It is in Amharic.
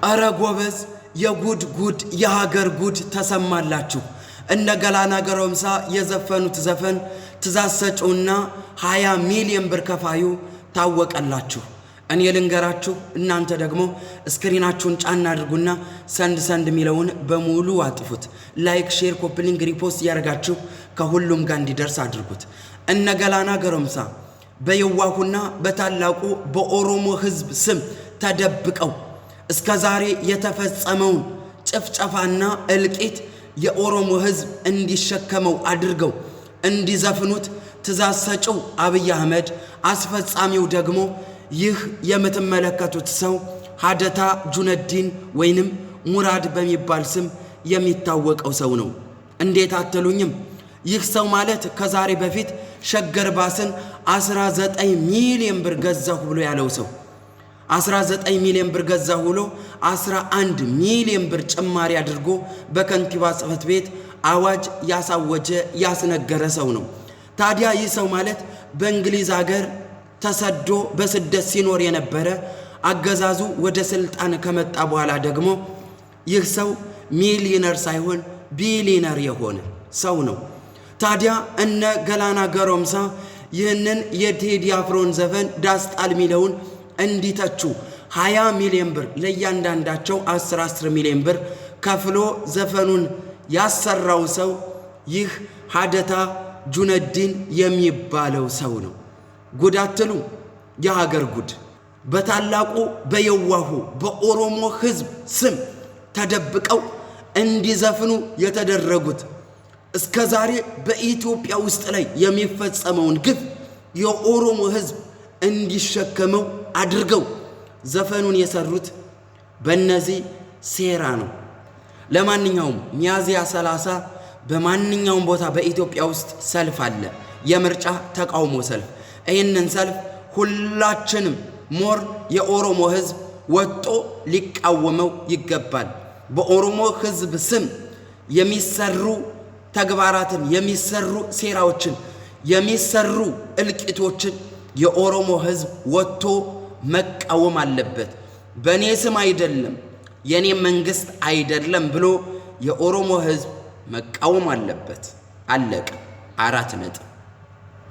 እረ ጎበዝ፣ የጉድ ጉድ፣ የሀገር ጉድ ተሰማላችሁ። እነ ገላና ገሮምሳ የዘፈኑት ዘፈን ትእዛዝ ሰጪውና 20 ሚሊዮን ብር ከፋዩ ታወቀላችሁ። እኔ ልንገራችሁ፣ እናንተ ደግሞ screen ኣችሁን ጫና አድርጉና send send የሚለውን በሙሉ አጥፉት። Like፣ share፣ copy link፣ repost እያደረጋችሁ ከሁሉም ጋር እንዲደርስ አድርጉት። እነ ገላና ገሮምሳ በየዋሁና በታላቁ በኦሮሞ ሕዝብ ስም ተደብቀው እስከ ዛሬ የተፈጸመውን ጭፍጨፋና እልቂት የኦሮሞ ሕዝብ እንዲሸከመው አድርገው እንዲዘፍኑት ትእዛዝ ሰጪው አብይ አህመድ፣ አስፈጻሚው ደግሞ ይህ የምትመለከቱት ሰው ሀደታ ጁነዲን ወይንም ሙራድ በሚባል ስም የሚታወቀው ሰው ነው። እንዴት አትሉኝም? ይህ ሰው ማለት ከዛሬ በፊት ሸገር ባስን 19 ሚሊዮን ብር ገዛሁ ብሎ ያለው ሰው፣ 19 ሚሊዮን ብር ገዛሁ ብሎ 11 ሚሊዮን ብር ጭማሪ አድርጎ በከንቲባ ጽሕፈት ቤት አዋጅ ያሳወጀ፣ ያስነገረ ሰው ነው። ታዲያ ይህ ሰው ማለት በእንግሊዝ ሀገር ተሰዶ በስደት ሲኖር የነበረ፣ አገዛዙ ወደ ስልጣን ከመጣ በኋላ ደግሞ ይህ ሰው ሚሊየነር ሳይሆን ቢሊየነር የሆነ ሰው ነው። ታዲያ እነ ገላና ገሮምሳ ይህንን የቴዲ አፍሮን ዘፈን ዳስጣል ሚለውን እንዲተቹ 20 ሚሊዮን ብር፣ ለእያንዳንዳቸው 10 10 ሚሊዮን ብር ከፍሎ ዘፈኑን ያሰራው ሰው ይህ ሀደታ ጁነዲን የሚባለው ሰው ነው። ጉድ አትሉ? የሀገር ጉድ። በታላቁ በየዋሁ በኦሮሞ ሕዝብ ስም ተደብቀው እንዲዘፍኑ የተደረጉት፣ እስከ ዛሬ በኢትዮጵያ ውስጥ ላይ የሚፈጸመውን ግፍ የኦሮሞ ሕዝብ እንዲሸከመው አድርገው ዘፈኑን የሰሩት በእነዚህ ሴራ ነው። ለማንኛውም ሚያዝያ 30 በማንኛውም ቦታ በኢትዮጵያ ውስጥ ሰልፍ አለ፣ የምርጫ ተቃውሞ ሰልፍ። ይህንን ሰልፍ ሁላችንም more የኦሮሞ ሕዝብ ወጥቶ ሊቃወመው ይገባል። በኦሮሞ ሕዝብ ስም የሚሰሩ ተግባራትን፣ የሚሰሩ ሴራዎችን፣ የሚሰሩ እልቂቶችን የኦሮሞ ሕዝብ ወጥቶ መቃወም አለበት። በእኔ ስም አይደለም፣ የእኔ መንግስት አይደለም ብሎ የኦሮሞ ሕዝብ መቃወም አለበት። አለቀ። 4 ነጥብ።